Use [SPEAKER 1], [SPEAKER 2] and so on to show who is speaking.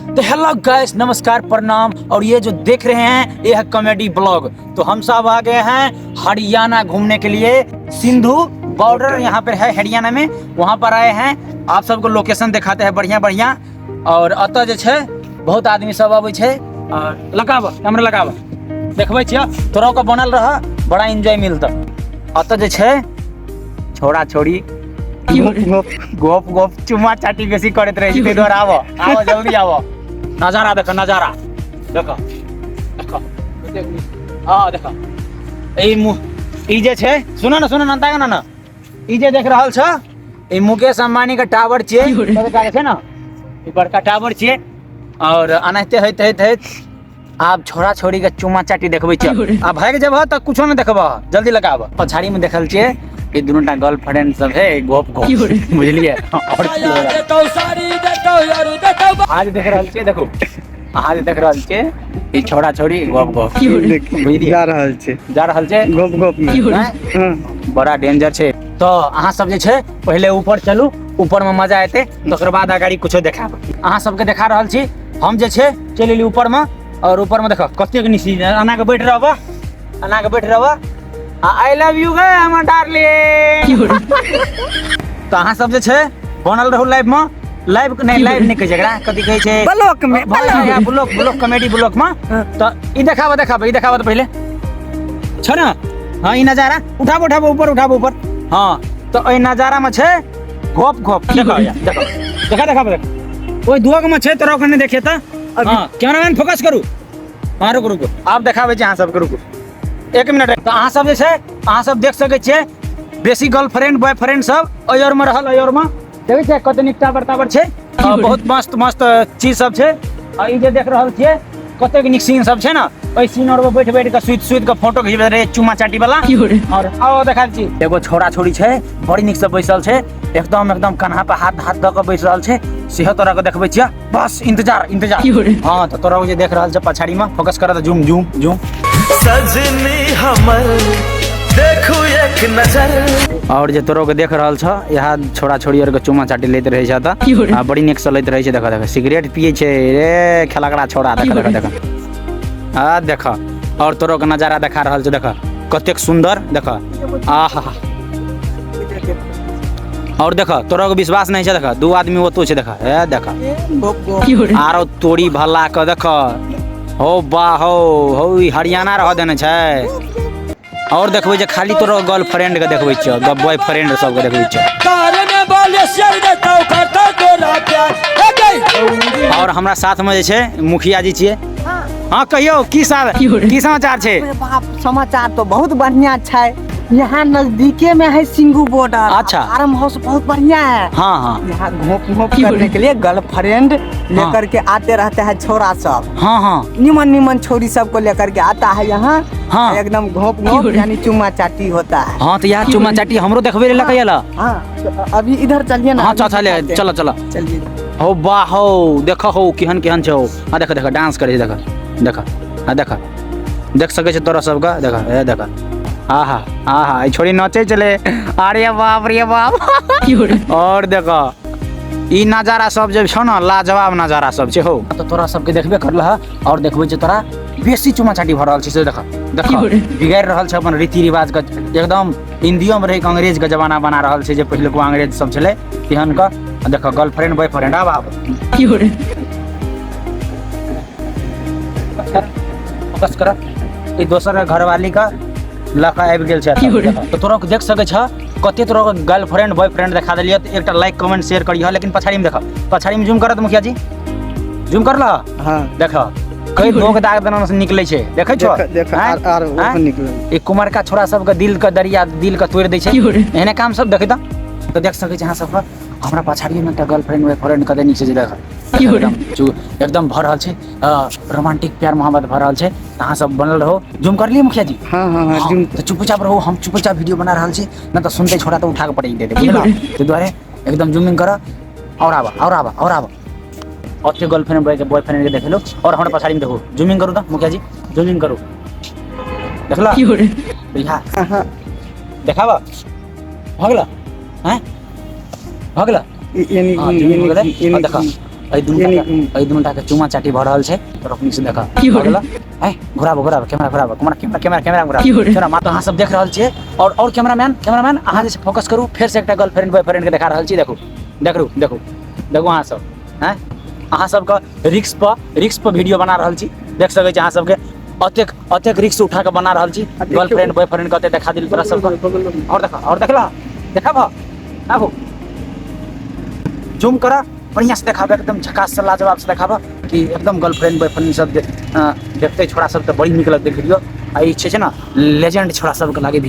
[SPEAKER 1] तो hello guys, नमस्कार, प्रणाम। और ये जो देख रहे हैं ये है कॉमेडी ब्लॉग। तो हम सब आ गए हैं हरियाणा घूमने के लिए। सिंघु बॉर्डर यहाँ पर है हरियाणा में, वहाँ पर आए हैं। आप सबको लोकेशन दिखाते हैं बढ़िया बढ़िया। और अतः जे छै बहुत आदमी सब अबै छै। और लगाब कैमरा लगाब, देखबै छियै तोरा के बनल रह, बड़ा एंजॉय मिलता। अतः जे छै छोड़ा छोड़ी गोप गोप चुम्मा चाटी बेसी करैत रहै छै, ताहि दुआरे आबऽ आबऽ जल्दी आबऽ। नजारा देखऽ, नजारा देखऽ देखऽ, हँ देखऽ। ई मुँह ई जे छै, सुनऽ ने सुनऽ ने, ताकऽ ने, ई जे देख रहल छ ई मुकेश अंबानी के टावर छियै, छै ने ई बड़का टावर छियै। और एनाहिते होइत होइत होइत आब छोड़ा छोड़ी के चुमा चाटी देखबै छियै। आ भागि जेबह तऽ कुछो नहि देखबह, जल्दी लगाब। पछाड़ी में देखल छियै कि दुनू टा गर्लफ्रेंड सब है, गोप गोप, बुझलियै। और आज देख रहल छियै, देखू अहाँ जे देख रहल छियै ई छोड़ा छोड़ी गोप गोप, बुझलियै,
[SPEAKER 2] जा रहल छै,
[SPEAKER 1] जा रहल छै
[SPEAKER 2] गोप गोप में।
[SPEAKER 1] आँय?
[SPEAKER 2] हँ।
[SPEAKER 1] बड़ा डेंजर छै। तऽ अहाँ सब जे छै पहिले ऊपर चलू, ऊपर में मजा एतै, तकर बाद अगाड़ी कुछो देखाब। अहाँ सबके देखा रहल छी हम जे छै चलि एली ऊपर में। और ऊपर में देखो कतेक निसी, एना के बैठ रहब, एना के बैठ रहब आ I love you गे हमर डार्लिंग। तऽ अहाँ सब जे छै बनल रहू लाइव में। लाइव नहीं, लाइव नहीं कहै छै एकरा, कथी कहै छै?
[SPEAKER 3] ब्लॉक में,
[SPEAKER 1] block, block, block comedy block में। तऽ ई देखाबऽ, देखाबऽ, ई देखाबऽ तऽ पहिले छै ने। हाँ ई नजारा उठाबो, उठाबो ऊपर, उठाबो ऊपर। हाँ तऽ एहि नजारा में छै घोप घोप, देखो यार, देखो देखा, देखा देखो ओहि दुआक में छै, तोरा ओकरा नहि देखे तऽ। हाँ कैमरामैन फोकस करू। हाँ रुकू रुकू, आब देखाबै छी अहाँ सबके, रुकू एक मिनट। तऽ अहाँ सब जे छै अहाँ सब देख सकै छियै बेसी गर्लफ्रेंड बॉयफ्रेंड सब एहि ओर में रहल, एहि ओर में देखै छियै कते नीक टावर तावर छै, बहुत मस्त मस्त चीज सब छै। आ ई जे देख रहल छियै कतेक नीक सीन सब छै ने, ओहि सीन और में बैठ बैठ के सुति सुति के फोटो खिचबैत रहै चुमा चाटी वाला। और आओ देखा छी एगो छोड़ा छोड़ी छै बड़ी नीक से बैसल छै, एकदम एकदम कन्हा पर हाथ हाथ दऽ के बैस रहल छै, सेहो तोरा के देखबै छियै। बस इंतजार इंतजार। हाँ तो तोरा जे देख रहल छै पछाड़ी में फोकस कर, जूम जूम जूम।
[SPEAKER 4] सजनी हमर देखू एक नजर।
[SPEAKER 1] और जे तोरो के देख रहल छ यहाँ छोड़ा छोड़ी और के चुमा चाटी लैत रहे छै तऽ आ बड़ी नीक से लैत रहे छै। देख देख सिगरेट पिए छै रे खेलकड़ा छोड़ा, देख देख देख, आ देख। और तोरो के नजारा देखा रहल छै, देख कतेक सुंदर, देख आहा। और देख तोरा के विश्वास नहीं छै, देख दू आदमी ओतो छै, देख ए देख आरो तोरी भला के देख हो बा हो हो, ई हरियाणा रह देने छै। और देखबै जे खाली तोरा गर्लफ्रेंड के देखबै छियौ, बॉयफ्रेंड सब के देखबै छियौ। और हमरा साथ में जे छै मुखिया जी छियै। हाँ कहियौ की साल की समाचार छै?
[SPEAKER 3] बाप समाचार तो बहुत बढ़िया छै। यहाँ नजदीके में है सिंगू बॉर्डर।
[SPEAKER 1] अच्छा।
[SPEAKER 3] फार्म हाउस बहुत बढ़िया है।
[SPEAKER 1] हाँ हाँ।
[SPEAKER 3] यहाँ घोप घोप करने के लिए गर्लफ्रेंड लेकर के आते रहते हैं छोरा सब।
[SPEAKER 1] हाँ हाँ।
[SPEAKER 3] निमन निमन छोरी सबको लेकर के आता है यहाँ।
[SPEAKER 1] हाँ।
[SPEAKER 3] एकदम घोप घोप यानी चुम्मा चाटी होता है।
[SPEAKER 1] हाँ तो यार चुम्मा चाटी हमरो देखबे ले लगे ला।
[SPEAKER 3] हाँ तो अभी इधर चलिए ना।
[SPEAKER 1] हाँ चल चल चलो चलो
[SPEAKER 3] चलिए।
[SPEAKER 1] हो वाह हो देखो हो केहन केहन छै हो। हाँ देखो देखो डांस करे देखो देखो, हाँ देखो देख सके छे तोरा सबके, देखो ए देखो आहा आहा ई छोरी नचे चले, अरे बाप रे बाप। और देखो ई नजारा सब जे छौ न लाजवाब नजारा सब छै हो। तो तोरा सबके देखबे करलह और देखबै जे तोरा बेसी चुमा चाटी भऽ रहल छै से देख देख बिगाड़ि रहल छै अपन रीति रिवाज के, एकदम हिंदियो में रहि के अंग्रेज के जमाना बना रहल छै, जे पहिलुका अंग्रेज सब छलै तेहन के। देख गर्लफ्रेंड बॉयफ्रेंड आब आब फोकस कर, ई दोसर घरवाली के लऽ कऽ आबि गेल छै। तऽ तोरा देख सकै छह कते तोरा गर्लफ्रेंड बॉयफ्रेंड देखा देलियै। तऽ एकटा लाइक कमेंट शेयर करिह, लेकिन पछाड़ी में देख, पछाड़ी में जूम करत मुखिया जी, जूम कर लह।
[SPEAKER 2] हाँ।
[SPEAKER 1] देख कई दोग दाग देना से निकले छै, देखै छो?
[SPEAKER 2] देख, देख,
[SPEAKER 1] आँय?
[SPEAKER 2] आर, आर, ओहो
[SPEAKER 1] आँय?
[SPEAKER 2] निकलल।
[SPEAKER 1] ई कुमरका छोरा सबके दिल के दरिया दिल के तोड़ि दै छै, एहने काम सब देखै तऽ। तऽ देख सकै छी अहाँ सबके हमरा पछाड़िए में एकटा गर्लफ्रेंड बॉयफ्रेंड कते नीक छै जे देख एकदम एकदम भऽ रहल छै, रोमांटिक प्यार मोहब्बत भऽ रहल छै। अहाँ सब बनल रहो। जूम कर लिए मुखिया जी?
[SPEAKER 2] हाँ, हाँ, हाँ,
[SPEAKER 1] हाँ,
[SPEAKER 2] जूम।
[SPEAKER 1] तऽ चुपचाप रहो, हम चुपचाप वीडियो बना रहल छी, नहि तऽ सुनते छोड़ा तऽ उठा के पटकि देतै, बुझलऽ? ताहि दुआरे एकदम जूमिंग कर। और आबऽ, और आबऽ, और आबऽ। ओते गर्लफ्रेंड बॉयफ्रेंड के देखेलो। और हमरा पछाड़ी में देखो, जूमिंग करू तऽ मुखिया जी, जूमिंग करू, देखला? भैया देखाबऽ भऽ गेल? हैं भऽ गेल?
[SPEAKER 2] यानी
[SPEAKER 1] हाँ, जूमिंग हो गेलै।
[SPEAKER 2] यानी
[SPEAKER 1] और देखा एहि दुनू एहि दुनू टा के चुमा चाटी भऽ रहल छै। रोकनी से देखा अगला है, घुराबो घुराबो कैमरा, घुराबो कैमरा, कैमरा कैमरा कैमरा घुराबो कैमरा। मात्र अहाँ सब देख रहल छियै। और कैमरामैन, कैमरामैन अहाँ जे छै फोकस करू। फेर से एकटा गर्लफ्रेंड बॉयफ्रेंड के देखा रहल छी। देखू देखू देखू देखू अहाँ सब हैं, अहाँ सबके रिक्स पर वीडियो बना रहल छी। देख सकै छी अहाँ सबके, अतेक अतेक रिक्स उठा के बना रहल छी। गर्लफ्रेंड बॉयफ्रेंड के अतेक देखा दिल तोरा सबके। और देखा, और देखला, देखा भा आबो जूम करा, बढ़िया से देखाबे, एकदम झकास से लाजवाब से देखाबा कि एकदम गर्लफ्रेंड बॉयफ्रेंड सब देखते छोड़ा सब तऽ बड़ी नीक लगतै वीडियो। आ ई छै ने लेजेंड छोड़ा सबके लागे।